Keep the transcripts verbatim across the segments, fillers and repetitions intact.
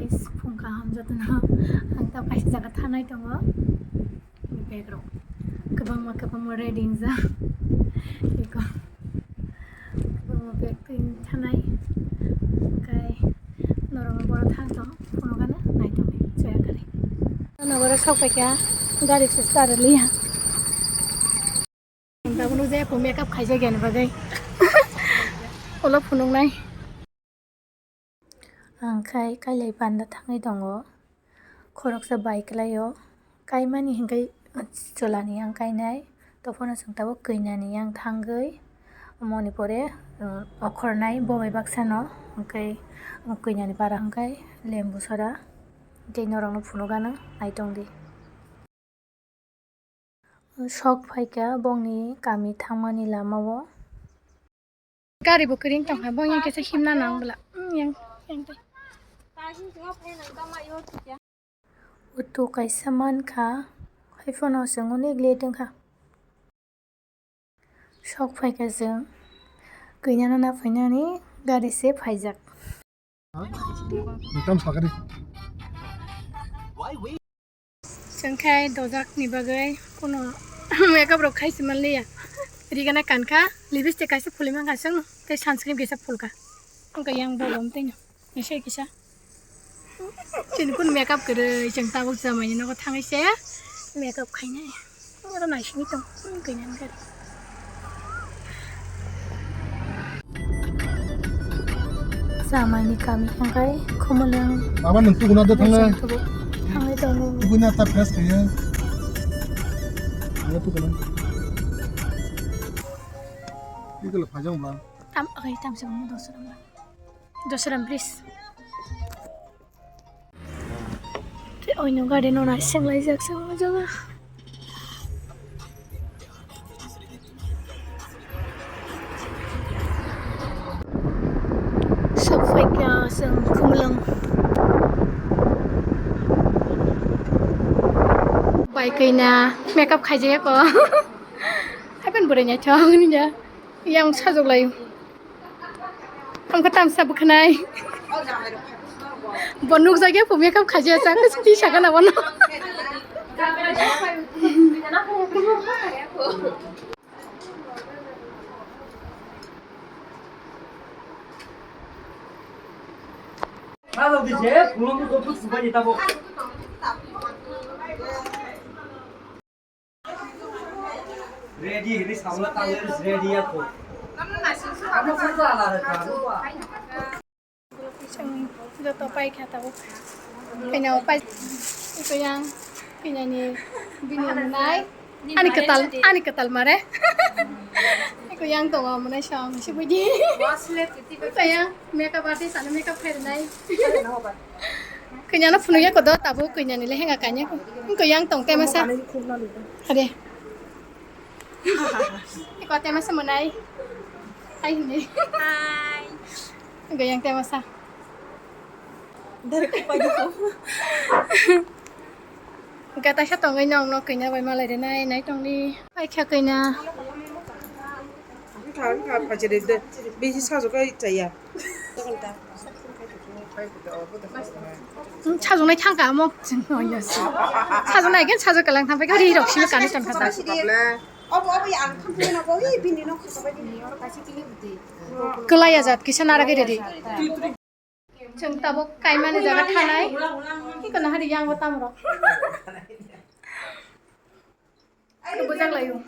Phung kaham jotono. Ang tabuk kaisa jaga thanai tongo. Bag rok kwbangma kwbangma ready wngjak. Eko kwbangma bag twi thanai. Hwnkhe norokno boro thang tong phunukgano naitokni chaya kwrwi. Ano boro sok paikha gari se start rwliya. Ang tabuk nukjai makeup khaijak yani bagwi. Ulo phunuknai. Ang khai kailai panda thangwi tongo. Khoroksa bai kwlaio. Kaimani hwnkhe chwlani yang kainai. Tophano chwng tabuk kwinani yang thangwi. Omoni pore, um, okhornai bo bai baksano. Hwnkhe kwinani para hwnkhe lembu sora. Tei norokno phunukgano naitongdi. Sok phaikha bongni kami thangmani lamao. Gari bo kwrwng tongkha, bo yang kisa himna nang bwla. Mm, yang, yang tei. Auto kaisa mankha, haiphano chwng onek late wngkha. Sok phaikha chwng kwinano na phainani gari se phaijak. Tam sakari. Chwng khai dojakni bagwi kuno makeup rok khai se manliya. Rigana kankha, lipstick kaisa phulwi mankha chwngno, tei sunscreen kaisa phulkha. Wngkha yang bolom tei no. Nisi kisa. Chini kun makeup kwrwi, chwng tabuk jamaini nogo thangwi se makeup khainai. Oro naisingwi tong, hmm, kainan gari. Jamaini kami hwnkhe Khumulwng. Baba, nwng tuguna do thangna? Thangwi tongo. Tuguna ta fresh kaya. Ano tuguna. Ikala phajang ba. Tam, okay, tam se mo dosuram. Dosuram, please. Tei oino gari no naising laijak se o jaga. Sok phaikha chwng Khumulwng. Bai kwina makeup khaijak o. Haikhe bwrwi naithok hwnwi ya. Yang sajok lai. Ang khe tamsa bwkhanai. Bo nukjagya, bo makeup khaijak, chang khe twi sakha na bono. Ready, ready, samla tangler, ready ya ko. Ano sa sa ala re ka. Chwng joto paikha tabuk. Khaina o pai, iko yang, khaina ni bini nai. Ani kwtal, ani kwtal mare. Iko yang tongo mwnai song, si buji. Iko yang makeup artist, ano makeup khairnai. Kanya no phunukya kodo, tabuk kanya ni lehenga kanya ko. Iko yang tong temasa. Ade. Iko temasa mwnai. Hai hindi. Hai. Iko yang temasa. Dari ko pai ko. Gata sa tongwi nong no kanya bai malai de nai nai tongli. Pai kha kanya. Wngkha, wngkha, phaisari de, bisi sajagwi chaya. Hmm, sajagwi thangkha, omo chwng oya se. Sajagwi khe sajagwi kalang thangpai khe, ri rok simi kani tongkha ta. Obo, obo, ang thampui na bo, hi bini no khasa bai bini. Kwlaiya jat kisa nara gede di. Chwng tabuk kaimani jaga thanai. Iko nahari yang o tamrok. Iko bujak laio.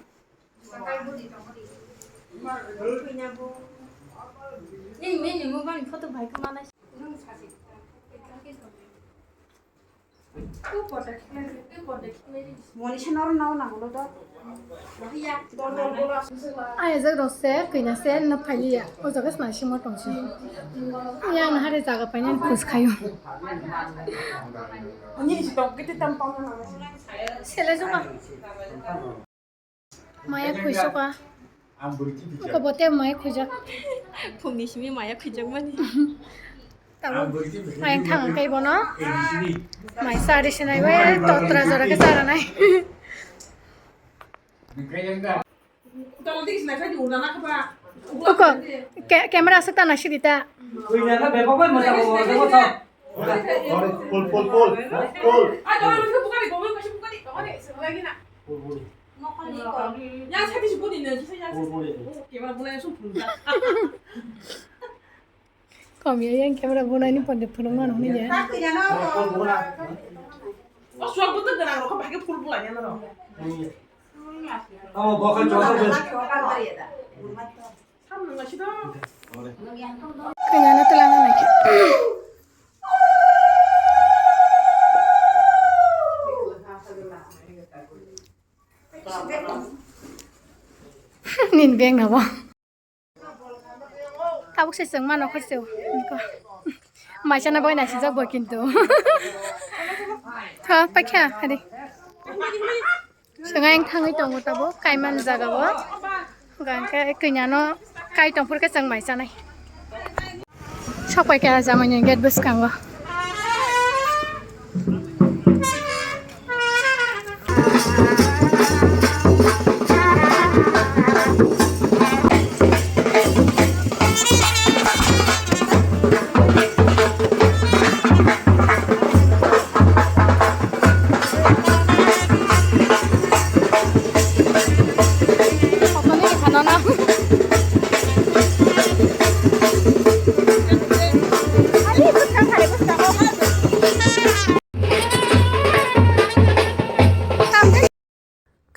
Nini, nini mobile ni photo bai khe manai. Monisa noro nao nango do. Ayajak rok se kina se no phailiya. O jaga se naisingmo tongsi. Yang hari jaga paina kus khayo. Sele juma. Maya khuisoka. Oko bote maya khuijak. Phungni simi maya khuijak mani. Tabuk ayang thang kai bono. Mai sari sinai bai totra jora ke sara nai. Oko ke-, camera aswk ta nai sidi ta. Pol, pol, pol, pol. Pol, pol. Kom ya, yang camera bunai ni pande phunuk mano hwnwi ya. O suak butuk gwnang rok khe bahai khe phul bulai nang rok. Tamo bo khai chwla. Samung nasi do. Kanya na telang na khe. Nin beng na bo. Tabuk se chwng mano khorcheu. Maisana boi naisijak bo kintu. Tho, paikha, hari. Chwng ayang thangwi tongo tabuk, kaimani jaga bo. Hwnkhe kanya no kai tongphuru khe chwng maisanai. Sokpai kha jamaini gate bwskango.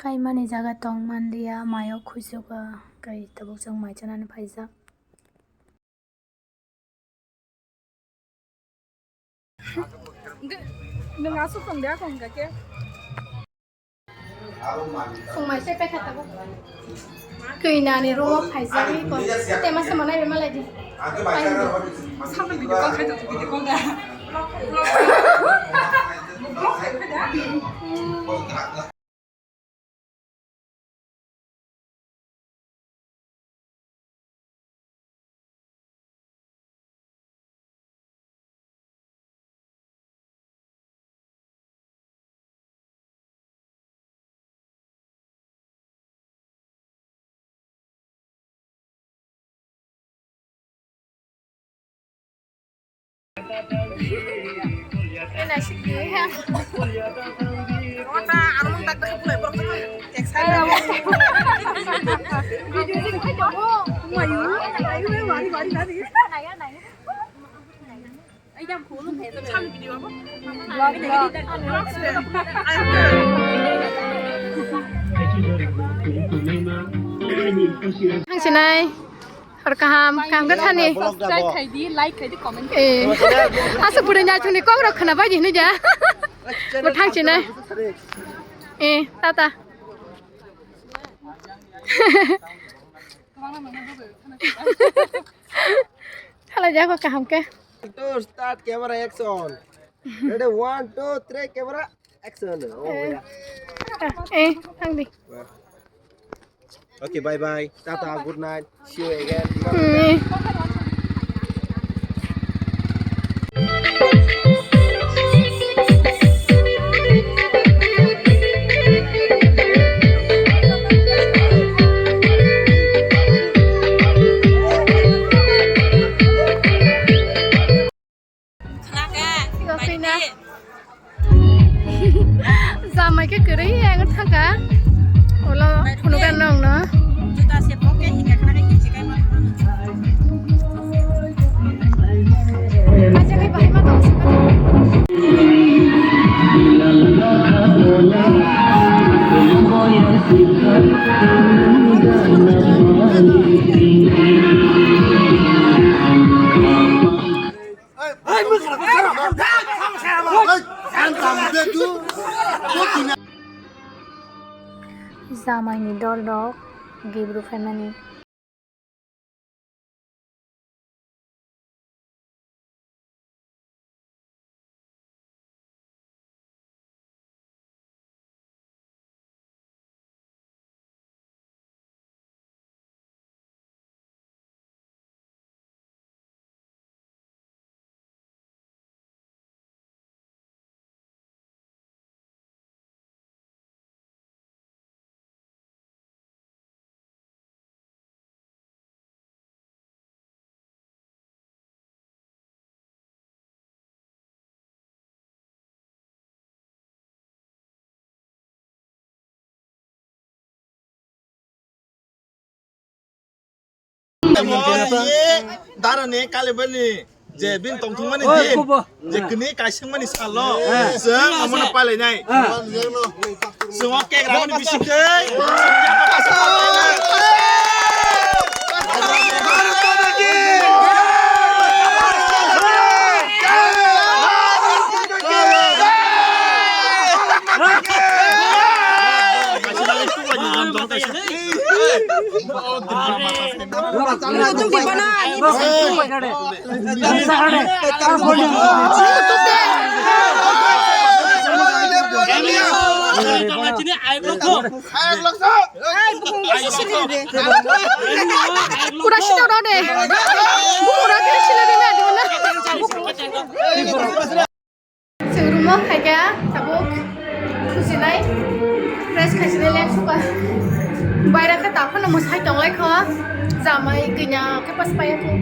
Kaimani jaga tong manliya, mayo khuijugo, kai tabuk chwng mai chanani phaijak. Nwng aswk tong de, ako hwnkha khe. Chwng mai se paikha tabuk. Kwi nani room o phaijak ni kon. Te masa manai be malai di. Sambil video call khai tong, video call da. Vlog khai, vlog khai. Vlog khai da. Thangsinai, hor kaham, kaham khe thani. Subscribe khai di, like khai di, comment khai di. Eh, aswk bwrwi ni achukni kok rok khwna bai di hwnwi ja. Bo thangsinai. Eh, tata. Khalai ja ko kaham khe. To start camera action. Ready, one, two, three, camera action. Oh, yeah. Eh, thang di. Okay, bye bye. Tata, good night. See you again. Hmm. Jamai khe kwrwi ang thangkha. Ulo phunukha nwngno. Juta se poke hika khna khe kichi kai ma. Acha khe bahai ma tong. Jamaini dol rok gibru phaimani. Dara ni kalibani je bin tongthung mani din je kini kaising mani salo je amona palai nai. Sungok kek ramani bisik dei. Pura sida ora de. Pura kiri sila de na de na. Chwng room o phaikha tabuk khujinai. Fresh khaisinai leng suka. Baira khe taphano mwsai tonglai kho. Jamai kanya khe pas paya kho.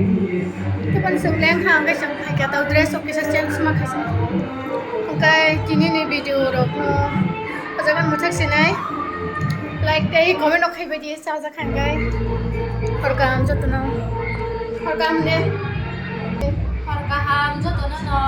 Khe ban chwng leng kha hwnkhe chwng phaikha tau dress rok kisa change ma khaisina. Hwnkhe tini ni video rok no o jaga mwthak sinai. Like tei comment rok khai bai di. Chajak kha hwnkhe hor kaham jotono. Hor kaham de. Hor kaham jotono no.